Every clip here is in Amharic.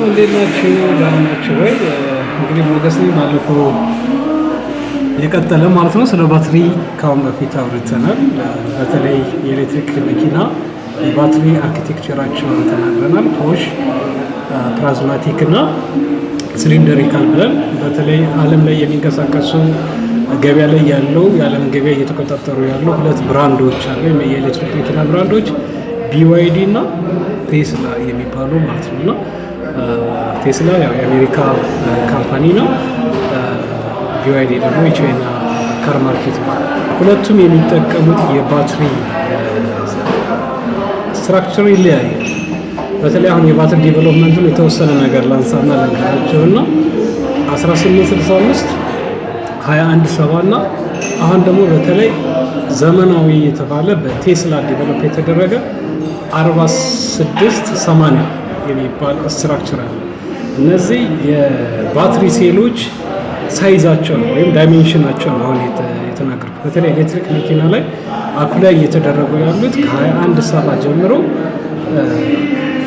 እንዴት ናችሁ? ደህና ናችሁ ወይ? እንግዲህ ሞገስ ነኝ። ባለፈው የቀጠለ ማለት ነው። ስለ ባትሪ ከአሁን በፊት አውርተናል። በተለይ የኤሌክትሪክ መኪና የባትሪ architecture ኣቸውን ተናግረናል። Pouch፣ prismatic እና cylindrical ብለን በተለይ ዓለም ላይ የሚንቀሳቀሱ፣ ገበያ ላይ ያለው፣ የዓለም ገበያ እየተቆጣጠሩ ያሉ ሁለት brand ኦች አሉ። የኤሌክትሪክ መኪና brand ኦች BYD እና ቴስላ የሚባሉ ማለት ነው። እና ቴስላ ያው የአሜሪካ company ነው። BYD ደግሞ የቻይና car market ነው። ሁለቱም የሚጠቀሙት የባትሪ structure ይለያያል። በተለይ አሁን የባትሪ development ኡን የተወሰነ ነገር ላንሳና ልንገራቸው እና 1865፣ 21 7 እና አሁን ደግሞ በተለይ ዘመናዊ የተባለ በቴስላ develop የተደረገ 4680 የሚባል structure አለ። እነዚህ የባትሪ ሴሎች size ኣቸው ነው ወይም dimension ኣቸው ነው አሁን የተናገርኩት። በተለይ ኤሌክትሪክ መኪና ላይ apply እየተደረጉ ያሉት ከ21 7 ጀምሮ፣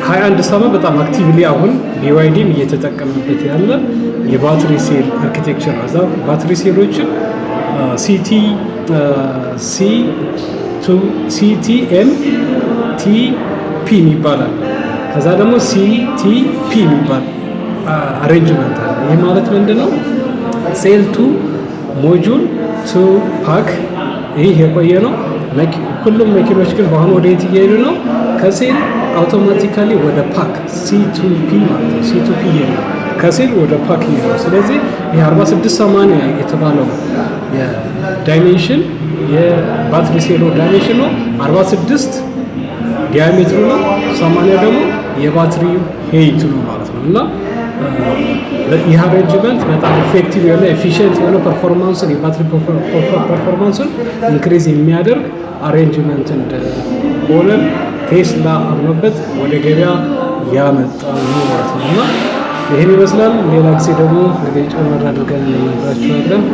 21 7 በጣም actively አሁን BYD ም እየተጠቀመበት ያለ የባትሪ cell architecture ነው። እዛ ባትሪ ሴሎችን CT C CTM TP የሚባል አለ። ከዛ ደግሞ CTP የሚባል arrangement አለ። ይህ ማለት ምንድን ነው? Cell to module to pack። ይህ የቆየ ነው። ሁሉም መኪኖች ግን በአሁኑ ወደ የት እየሄዱ ነው? ከ cell automatically ወደ pack፣ C to P ማለት ነው። C to P እየሄዱ ነው። ከሴል ወደ pack እየሄዱ ነው። ስለዚህ ይህ 4680 የተባለው የ dimension የባትሪ ሴሎ dimension ነው። 46 diameter ኡ ነው፣ 80 ደግሞ የባትሪ height ነው ማለት ነው። እና ይህ arrangement በጣም effective የሆነ፣ efficient የሆነ performance ን፣ የባትሪ performance ን increase የሚያደርግ arrangement እንደሆነ ቴስላ አምኖበት ወደ ገበያ ያመጣ ነው ማለት ነው። እና ይህን ይመስላል። ሌላ ጊዜ ደግሞ እንግዲህ ጨመር አድርገን እንነግራችኋለን።